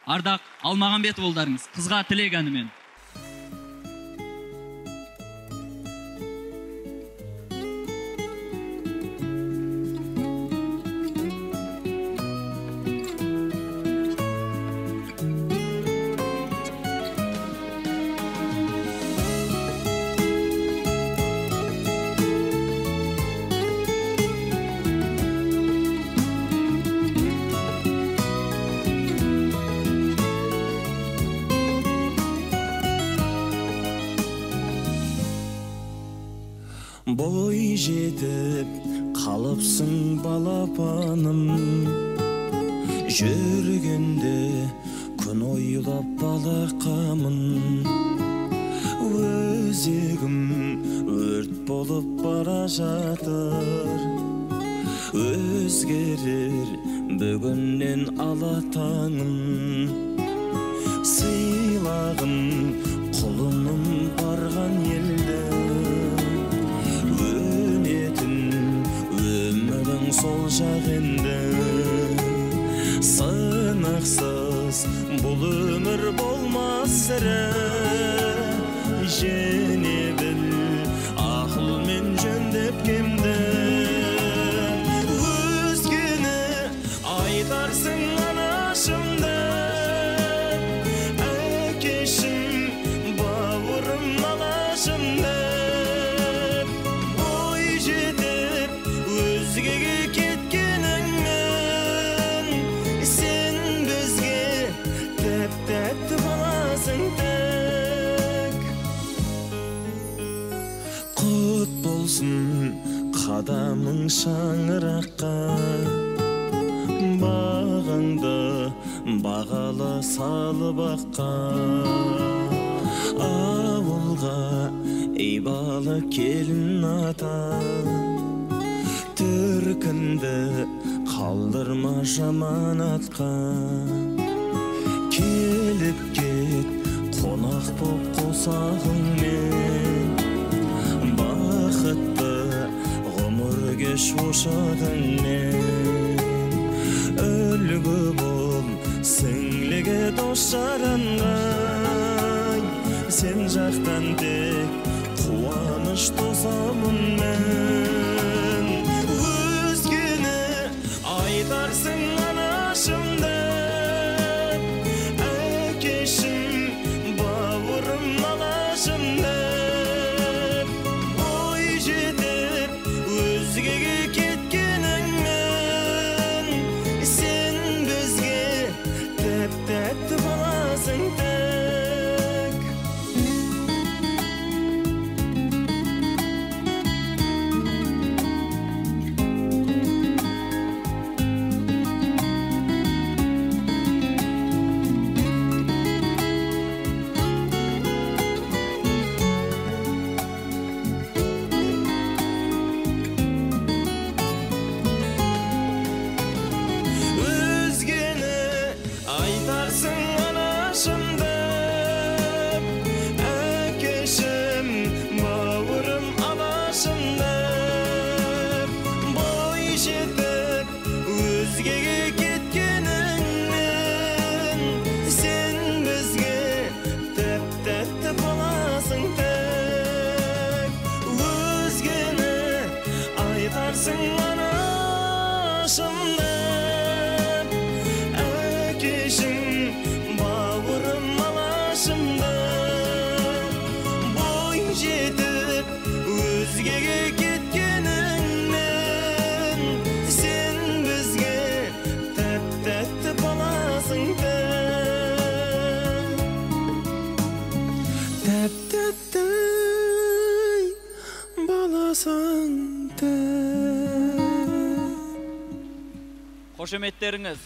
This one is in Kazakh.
Ардақ Алмағамбетов ұлдарыңыз «Қызға тілек» әнімен. Бой жетіп қалыпсың балапаным, жүргенде күн ойлап балақамын. Өзегім өрт болып бара жатыр, өзгерер бүгіннен ала таңым. Сыйлағын құлыным барған елді, сол жақ енді. Сынақсыз бұл өмір болмас сірә, жене біл ақылмен жөндеп кемді. Өзгені айтарсың анашым деп, әкешім бауырым алашым деп. Бой жетіп өзгеге кеткеніңмен, сен бізге тәп-тәтті баласың тек. Құт болсын қадамың шаңыраққа, бағаңды бағалы салып аққа. Ауылға ибалы келін ата, төркінді қалдырма жаман атқа. Келіп кет қонақ боп қосағыңмен, бақытты ғұмыр кеш ошағыңмен. Үлгі бол сіңліге дос жаранға, сен жақтан тек қуаныш тосамын мен. Өзгені айтарсың анашым деп, әкешім бауырым алашым деп. Бой жетіп өзгеге кеткеніңмен, сен бізге тәп-тәтті баласың тек. Өзгені айтарсың анашым деп, әкешім бауырым алашым деп. Бой жетіп өзгеге кеткеніңмен, сен бізге тәп-тәтті баласың тек. Өзгені айтарсың анашым деп, әкешім бауырым алашым деп. Бой жетіп өзгеге кеткеніңмен, сен бізге тәп-тәтті баласың тек. Тәп-тәтті баласың тек. Қошеметтеріңіз